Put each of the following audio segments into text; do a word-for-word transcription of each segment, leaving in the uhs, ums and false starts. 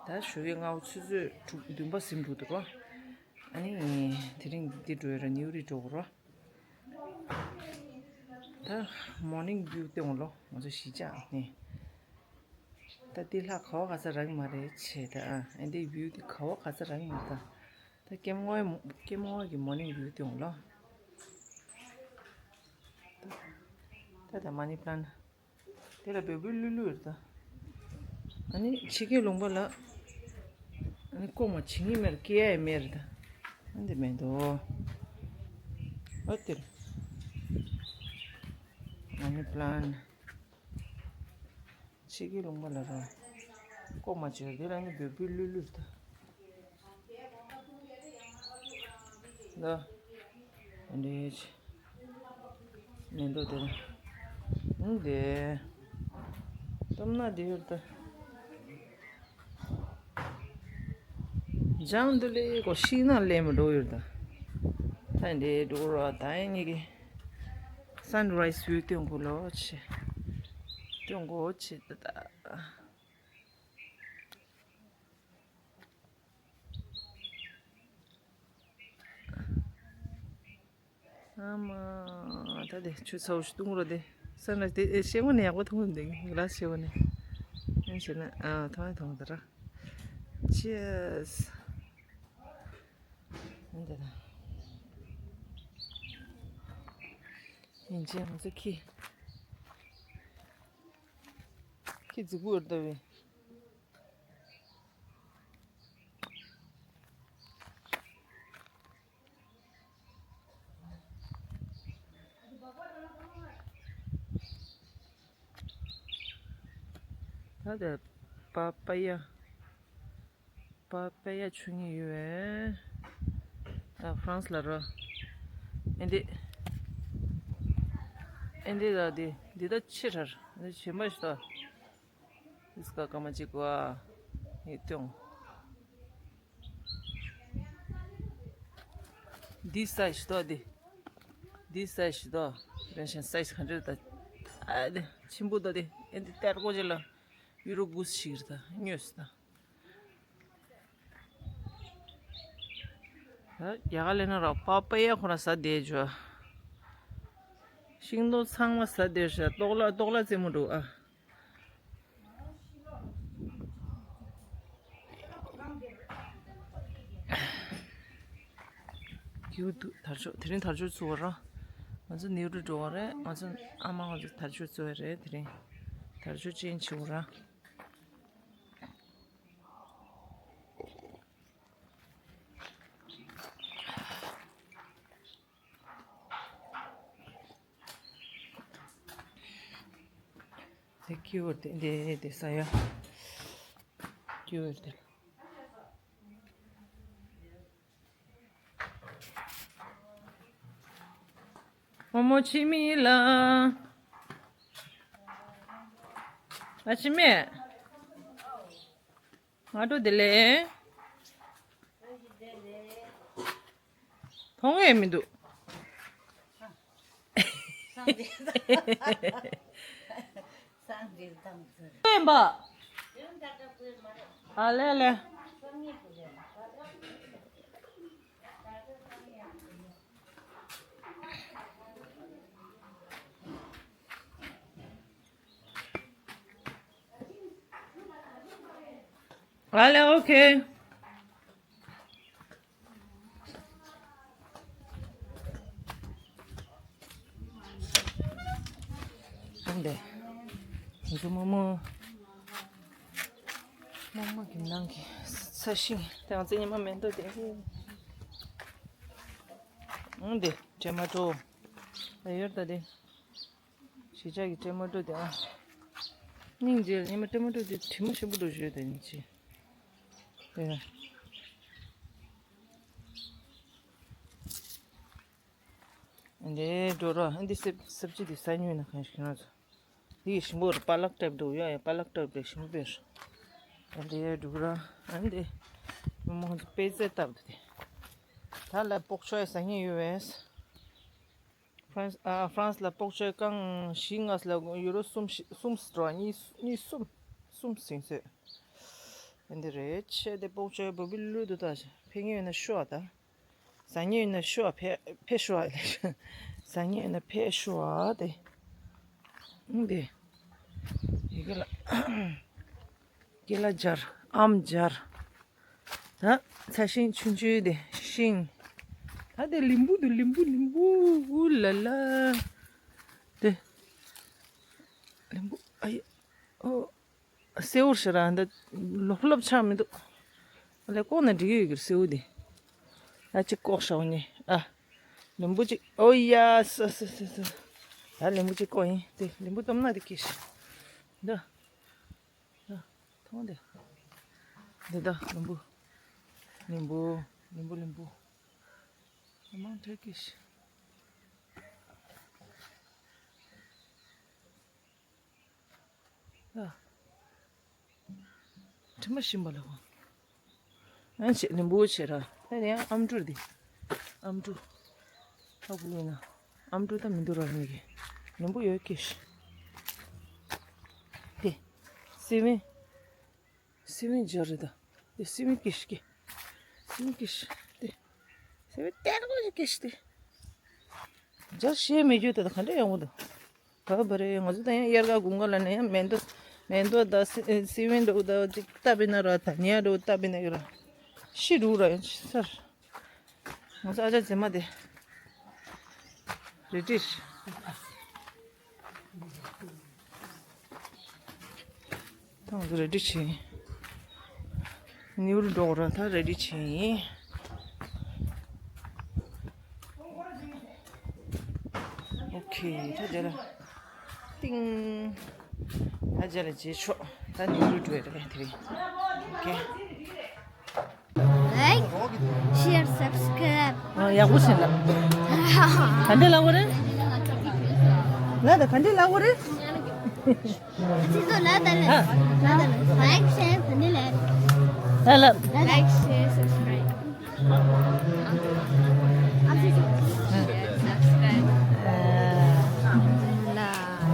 ད་ཞོགས་ཀས་སྔ་པོ་ཆུ་ཚོད་དྲུག་བདུན་པ་ཟིན་འགྲོ་འདུག་རོ། ཨ་ནི་དེ་རིང་འདི་འགྲོ་ཡོད་ར། ནིའུ་རི་འགྲོ་དགོས་རོ། ད་མོར་ནིང་བིའུ་སྟོན་ལོ། ང་ཚོ་གཞིས་ཆགས་ནས། ད་འདི་ལྷ་ག་བ་ག་ས་རག་གི་མ་རེད་བྱས། ད་ཨ་ཨ་འདི་བིའུ་འདི་ག་བ་ག་ས་རག་གི་མ་རེད། ད་ད་ཀེམ་ཝང་ཀེམ་ཝང་གི་མོར་ནིང་བིའུ་སྟོན་ལོ། ད་ད་མ་ནི་པ་ལན་དེ་ལ་བོད་བོད་ལུས་ལུས་རེད་ད། ཨ་ནི་ཕྱི་རྒྱལ་ལུང་པ་ལ་ཨ་ནི་ལྐོག་མ་བྱེད་ངེས་མེད་རེད། སྐྱེ་ཡ་ཡི་མེད་རེད་ད། ཨ་འདི་མེད་དོ། ཨ་དེར་མ་ནི་པ་ལན། ཕྱི་རྒྱལ་ལུང་པ་ལ་ར་ལྐོག་མ་བྱེད་རེད། དེ་ལ་ནི་བོད་བོད་ལུས་ལུས་རེད་ད། ལ། འདི་མེ་འདོད་དེ་ལ། འདི་སྟོབས་ན་དེ་ཡོད་ད། ལྗང་དུ་ལས་གོ་ཤིང་ན་ལས་མི་འགྲོ་ཡོད་ད། ད་འདི་འགྲོ་ར། ད་ཡིན་ངེས་ཀྱི་སན་རའི་སི་བིའུ་སྟོན་དགོས་ལོ་ཆེ། སྟོན་དགོས་ཆེ་ད་ད། ཨ་མ། ད་དེ་ཆུ་ཚ་བོ་ཞིག་བཏུང་རོགས་དེ། སང་ལ་དེ་ཨེ་ཤེས་གོ་ནས་ཡག་པོ་མཐོང་གི་འདུག་ག་ལ་ཤེས་གོ་ནས། ཨེ་བྱས་ན་ཨ་མཐོང་ཡ་མཐོང་ད་ར། Cheers། འདི་ད། ཡིན་ཅེ་ང་ཚོ་ཁྱི། ཁྱི་རྫིག་པོ་ཡོད་ད་བས། ད་དེ་པ་པ་ཡ། པ་པ་ཡ་ཆུ་ངེས་ཡོད་བས། ད་ཧྥ་རན་སི་ལ་རོ། ཨེ་འདི། ཨེ་འདི་ད་འདི་འདི་ད་ཆེ་རར་འདི་ཆེ་མ་ཞིག་ད། ཨིས་ཀ་ཀ་མ་ཅིག་གོ་ཨ། ཡེ་ཏོང་། འདི་སའི་ཞིག་ད་འདི། འདི་སའི་ཞིག་ད། རེན་ཤན་སའི་ག་འདྲ་ད། ཨ་འདི་ཆེན་པོ་ད་འདི། ཨེ་འདི་ཏེར་གོ་ཅི་ལ། ཡུ་རོ་བུ་ཞིག་རེད་ད་ཉོས་ད། ཡ་ག་ལེ་ན་རོ་པ་པ་ཡ་ཁོ་ན་ཟ་བསྡད་ཅོ། ཤིང་ཏོག་ཚང་མ་ཟ་བསྡད་ཤག་ཏོག་ལ་ཏོག་ལ་རྩེད་མོ་འགྲོ་ཨ། ཡུ་དུ་དར་ལྕོག་དེ་རིང་དར་ལྕོག་ཚུགས་པ་ར། ང་ཚོ་ནེའུ་རུ་འགྲོ་བ་རེད། ང་ཚོ་ཨ་མ་ང་ཚོ་དར་ལྕོག་ཚུགས་པ་རེད། དེ་རིང་དར་ལྕོག་ཅན་བྱེད་པ་ར། དེ་ཀྱི་འོར་དེ་འདི་དེ་ས་ཡ་ཀྱི་འོར་དེ། རྨོ་མོ་ཕྱི་མི་ལ། ཨ་ཕྱི་མི། ང་འགྲོ་དེ་ལས། མཐོང་ཡས་མི་འདུག་ཡིན་པ། ཨ་ལེ་ལེ། ཨ་ལེ་ཨོ་ཁེ། འདི། ང་ཚོ་རྨོ་མོ། རྨོ་མོ་གི་ནང་གི་ས་ཞིང་དེ་ང་ཚོ་ཉི་མ་མེ་ཏོག་དེ། འདི་ཊོ་མ་ཊོ། ཨ་ཡོད་ད་དེ། གཞིས་ཆགས་ཀྱི་ཊོ་མ་ཊོ་དེ་ཨ། སྙིང་རྗེ། ཉི་མ་ཊོ་མ་ཊོ་དེ་དྲི་མ་ཞིམ་པོ་འགྲོ་ཞོད་དེ་ནི་ཅི། དེ། འདི་འགྲོ་ར། འདི་སེབ་སེབ་ཅི་དེ་ས་ཉོས་ན་གང་ཞིག་ན་ཚོ། འདི་ཞིམ་པོ་རེད། པ་ལག་ཊའིབ་འདུག་ཡ་ཡ་པ་ལག་ཊའིབ་རེད། ཞིམ་པོ་རེད། འདི་འགྲོ་ར། ཨ་འདི་མོ་ཚོ་པེ་ཙེ་བཏབ་འདུག་དེ། ད་ལ་པོག་ཆོའི་ཟ་སྙིང་ཡོད་བས། ཧྥ་རན་སི་ཨ་ཧྥ་རན་སི་ལ་པོག་ཆོའི་རྐང་བཞི་ལྔ་ལ་ཡུ་རོ་གསུམ་བཞི་གསུམ་ཟེར་བ། གཉིས་གཉིས་གསུམ་གསུམ་ཟིན་ཟེར། འདི་རེད། ཆེ་དེ་སྤོག་ཆོས་བུ་བི་ལུས་འདུག་ད། ཕེ་ངེས་ཡོད་ན་ཤོ་ཨ་ད། ཟ་ངེས་ཡོད་ན་ཤོ་ཨ་ཕེ་ཕེ་ཤོ་ཨ་ལེ། ཟ་ངེས་ཡོད་ན་ཕེ་ཤོ་ཨ་དེ། འདི། ཡི་གེ་ལ། ཀི་ལ་སྦྱར། ཨམ་སྦྱར། ད་ཚ་ཤིང་ཆུང་ཆུང་དེ་ཤིང་། ད་དེ་ལིམ་བུ་དུ་ལིམ་བུ་ལིམ་བུ་ཨུ་ལ་ལ། དེ་ལིམ་བུ་ཨ་ཡེ་ཨོ། སེའུ་ཤ་ར་འདི་ལོབ་ལོབ་ཆགས་མི་འདུག་ཨ་ལས་ཀོག་ན་འགྲིག་གི་ཡོད་ཀྱི་སེའུ་དེ། ཨ་ཅིག་ཀོག་ཤག་ཉེ་ཨ། ལིམ་བུ་ཅིག་ཨོ་ཡ་སི་སི་སི་སི། ད་ལིམ་བུ་ཅིག་ཀོག་ཡིན། དེ་ལིམ་བུ་བཏོམ་ན་དེ་ཀི་ཤི། འདི། ད་མཐོང་དེ། འདི་ད་ལིམ་བུ། ལིམ་བུ། ལིམ་བུ་ལིམ་བུ། མང་ཐོས་ཀྱིས། ད། དྲི་མ་ཞིམ་པ་ལ་གོ། ཨ་ཆེ་ལིམ་བུ་ཆེ་ར། ད་ནི་ཨམ་ཀྲུར་འདི། ཨམ་ཀྲུར། ཧ་གོ་ཡིན་ན། ཨམ་ཀྲུར་ད་མི་འདུག་ར་མི་གི། ལིམ་བུ་ཡོད་ཀྱིས། དེ། སི་མི། སི་མི་སྦྱར་རེད་ད། དེ་སི་མི་ཀིཤ་ཀི། སི་མི་ཀིཤ། དེ། སི་མི་ཏེར་གོ་ཀིཤ་དེ། སྦྱར་ཤེས་མེད་རྒྱུ་དེ་ད་ག་འདྲ་ཡོང་གི་འདུག་ག་བ་རེད། ང་ཚོ་ད་ཡང་དབྱར་ཁ་དགུན་ཁ་ལ་ནས་ཡང་མེ་ཏོག་མེ་ཏོག་ད་སི་སི་མི་འདྲ་བོ་ད་ཅིག་བཏབ་པ་ན་ར་ད་ཉལ་འདྲ་བོ་བཏབ་པ་ན་ཡོད་ར། ཤི་འགྲོ་ར་ཡང་ཤི་སར། ང་ཚོ་ཨ་ཅག་རྗེས་མ་དེ། རེ་ཏིས། ད་ང་ཚོ་རེ་ཏིས་བྱས། ནིའུ་རུ་འགྲོ་ར་ད་རེ་ཏིས་བྱས་ཡིན། ཨོ་ཁེ་ད་རྗེས་ལ། ཏིང་། ད་རྗེས་ལ་རྗེས་ཆོག་ད་ནིའུ་རུ་འགྲོ་ཡ་རེད་དེ་རིང་། ཨོ་ཁེ། Like, share, subscribe. ཨ་ཡག་པོ་བྱས་ལ། ག་འདྲས་ལབ་དགོས་རེད། ལ་ད་ག་འདྲས་ལབ་དགོས་རེད། ཅི་ཚོ་ལ་ད་ལ། ཨ། ལ་ད་ལ། Like, share, ག་འདྲས་ལབ། ལ་ལ། Like, share, subscribe. ཨ་ལ།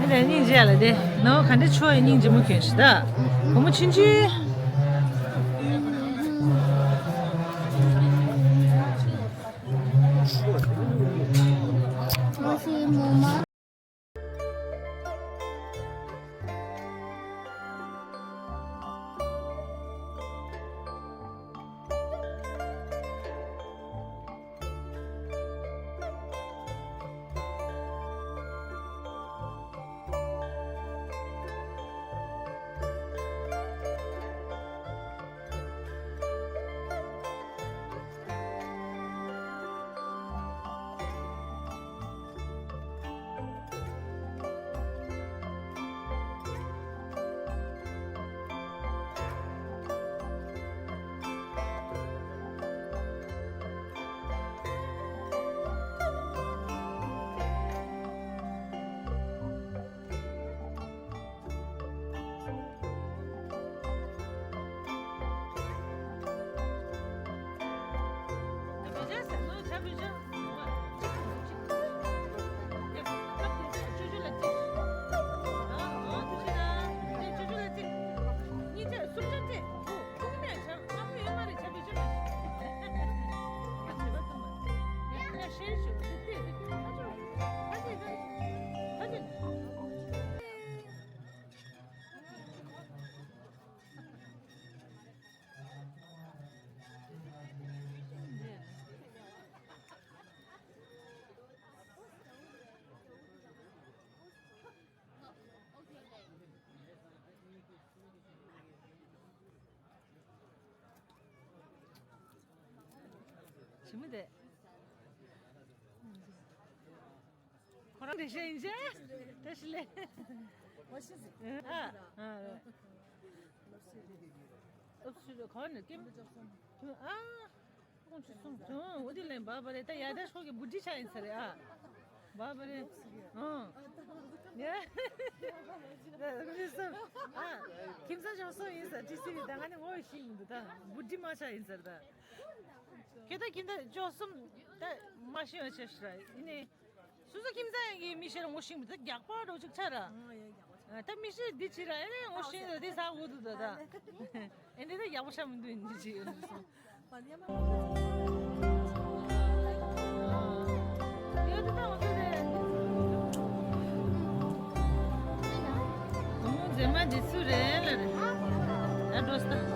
ཨ་ལ་སྙིང་རྗེ་ལ་དེ་ནོ་ག་འདྲ་ཆོ་ཡི་སྙིང་རྗེ་མོ་ཁྱོད་ཤི་ད། བུ་མོ་ཆུང་ཆུང་། ང་ཤི་མོ་མ། ཞི་མི་དེ། ཁོ་རང་དེ་བཤད་ཡིན་ཅེ། དེ་ཤི་ལེ། ཨ། ཨ། ཨུབ་སུ་ཁོ་ནི་ཀིམ། ཨ། ཁོང་ཚོ་གསུམ་དང་འོ་དེ་ལན་བ་བ་རེད། ད་ཡ་ད་ཤོག་གི་བུ་ཏི་ཆ་ཡིན་ས་རེད་ཨ། བ་བ་རེད། ཨང་། ཡ། ད་ཁོང་ཚོ་གསུམ་ཨ། ཁྱིམ་ཚང་ཆ་གསུམ་ཡིན་ས་ཏི་སི་རི་ད་ང་ནི་ངོ་ཤེས་ཡིན་འདུག་ད་བུ་ཏི་མ་ཆ་ཡིན་ས་རེད་ད། ཁྱེད་ད་ཁྱིམ་ཚང་ཆ་གསུམ་ད་མ་ཤེས་པ་ཆ་ཤི་ར་ཡིན་ནི། སོ་སོ་ཁྱིམ་ཚང་གི་མི་ཤེས་ར་ངོ་ཤེས་འདུག་ད་རྒྱག་པ་འགྲོ་ཅིག་ཆ་ར། ཨང་ཡ་རྒྱག་པ་ཆ། ད་མི་ཤེས་འདི་ཅི་ར་ཨེ་ངོ་ཤེས་འདི་ས་འུ་དུ་ད་ད། ཨེ་འདི་ད་ཡག་པོ་ཤ་མི་འདུག་འདི་ཅི་ཡོད་འདུག་སོང་། ཡོད་དུ་ད་འོ་དུ་རེད། ཨོ་མོ་མཛེས་མ་འདི་ཚུ་རེད་ལ་རེད། ཨ་འགྲོ་ས།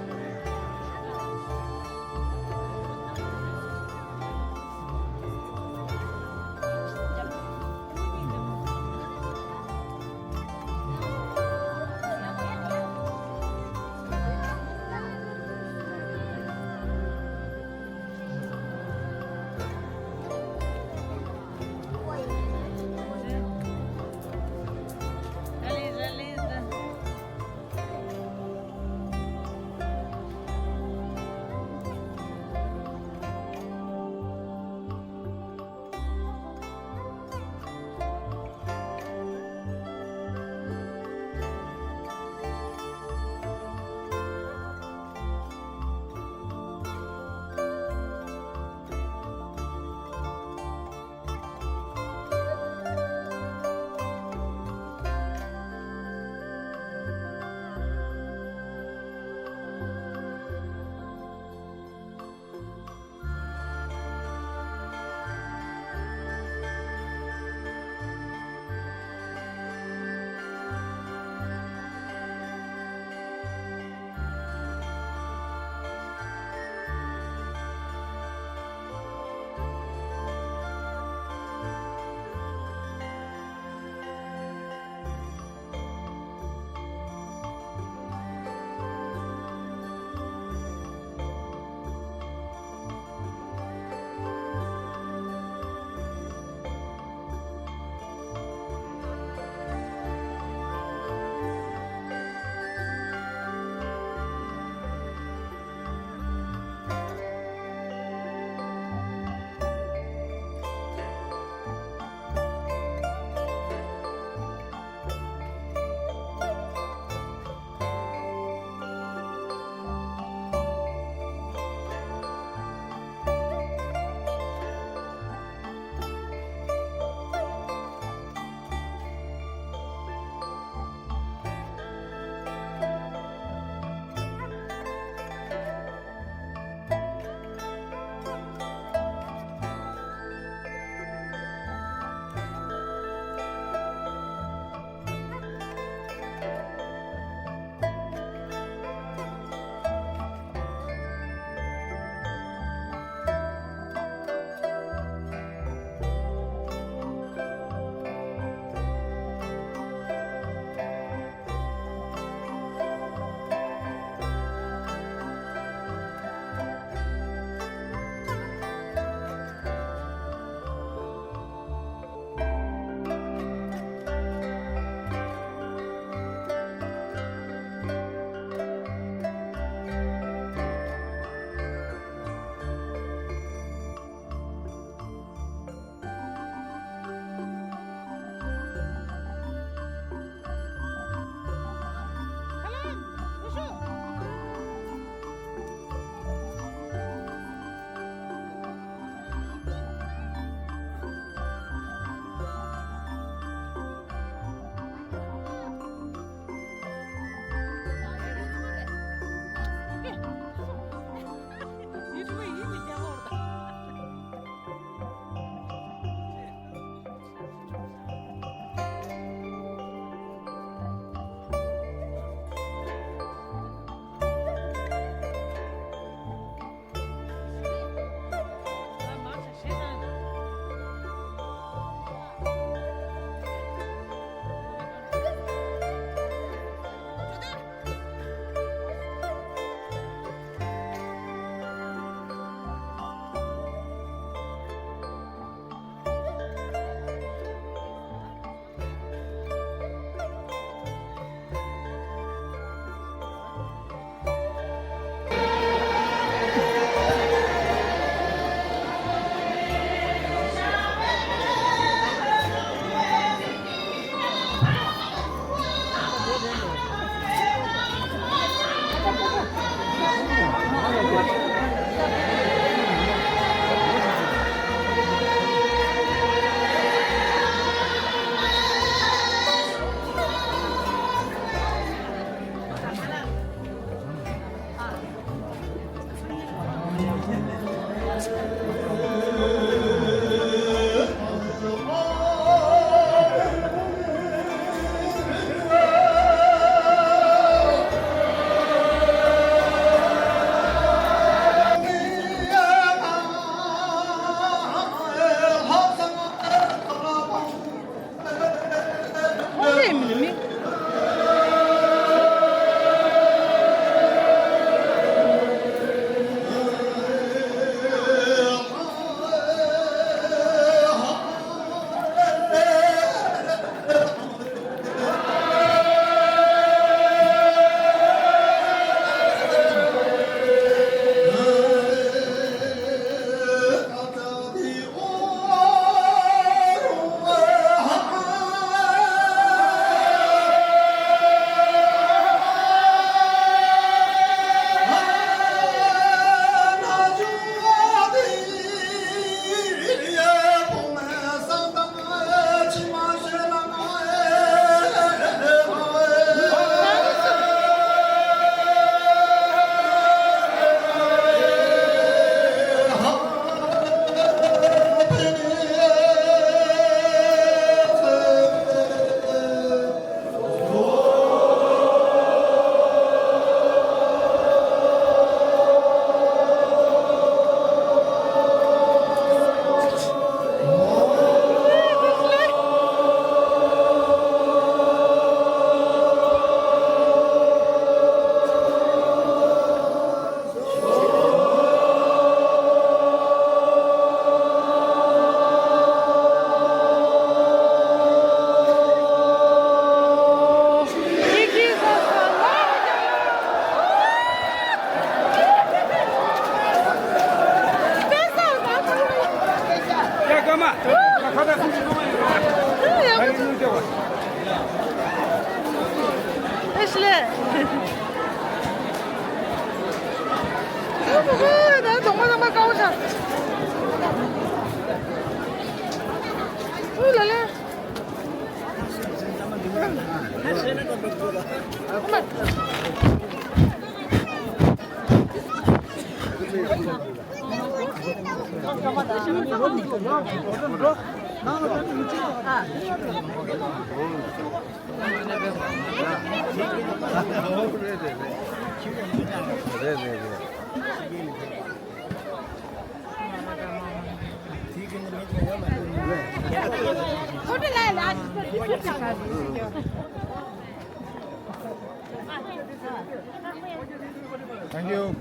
Thank you.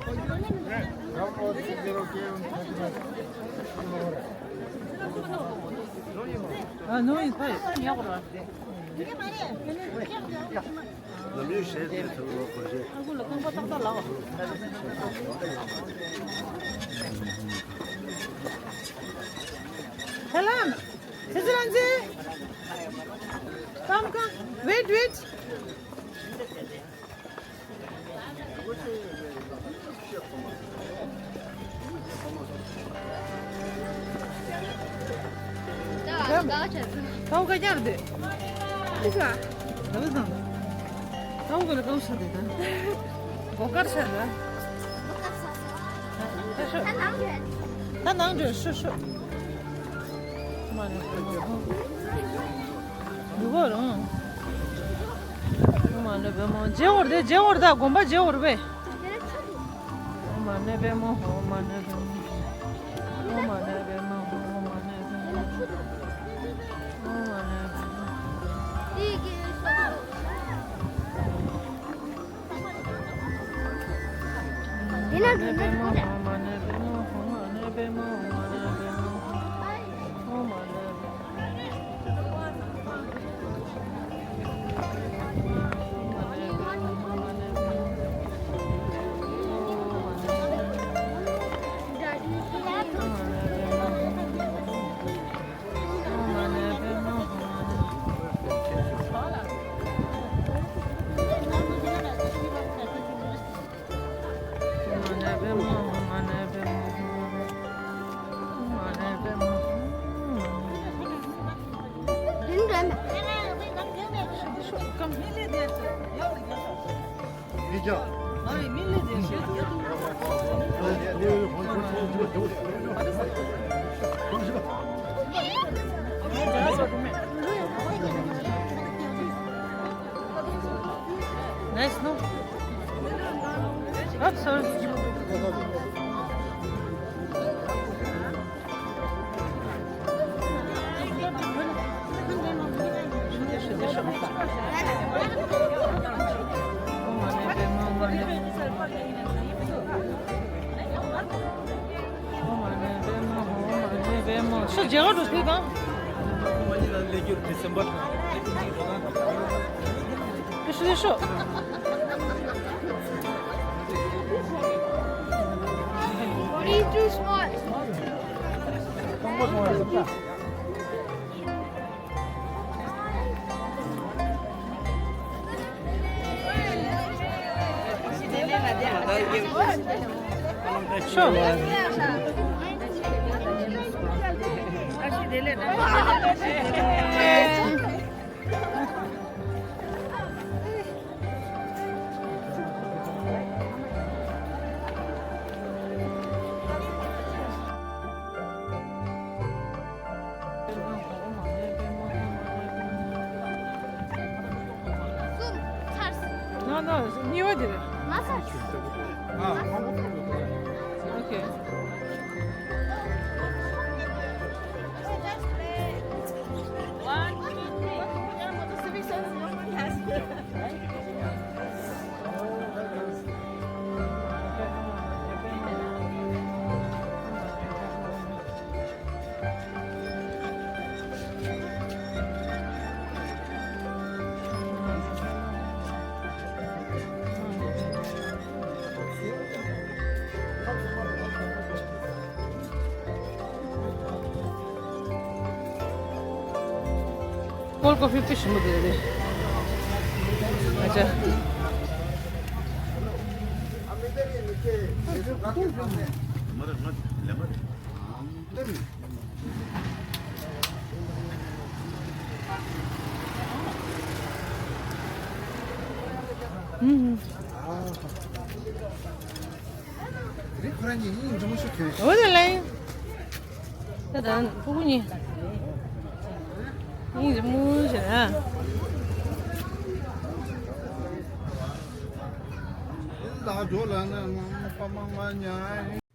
ཨ་ནོ་ཡིན་ཕ་ཡིན། ལམ་ཡོད་ཤེས་ཏེ་ཐུག་ལོ་ཁོ་རེ། ཨ་ཁུ་ལ་རྐང་པ་ཏག་ཏག་ལགས། ཧེ་ལམ། ཚེ་ཚེ་རང་ཚེ། Come, come. Wait, wait. ད་འོ་ག་རྒྱབ་དེ། ཨི་ཤ། ད་བུ་དང་། ད་འོ་ག་ལ་གང་ཤ་དེ་ད། སྒོ་དཀར་ཤ་ད། ད་ཤོ། ད་ནང་འགྲོ་ཤོ་ཤོ། མ་ནི་ཡུ་གོ་རང་། ཨོཾ་མ་ཎི་པདྨེ། མཇལ་བར་དེ་མཇལ་བར་ད་དགོན་པ་མཇལ་བར་བས། ཨོཾ་མ་ཎི་པདྨེ། ཨོཾ་མ་ཎི་པདྨེ། ཨོཾ་མ་ཎི་པདྨེ། ཨོཾ་མ་ཎི་པདྨེ། ཨོཾ་མ་ཎི་པདྨེ། དེ་ན་དེ་ན་དེ་ན། Nice, no? Oops, sorry. ཤོ་རྒྱ་གར་འགྲོ་ཐུབ་གང་། ཤོ་ཤོ། Body too small. གསུམ་ཚར། ན་ན་གཉིས་པ་དེ་རེད། ང་ཚར། ཨ། ཨོ་ཁེ། One, two, three. Cold coffee དཔེ་ཞིམ་པོ་འདུག་རེད། ཨ་ཅག་ཨུམ། ཁོ་རང་གཉིས་ཡིན་འཇོན་ཤོས་ཐོན། འོ་དེ་ལ་ཡིན། ད་ད་ཕྲུ་གུ་གཉིས། ཨིན་ཇི་མུ་ཞེ་ན། ད་འགྲོ་ལ་ན་ང་ཕ་མ་ང་ཉ།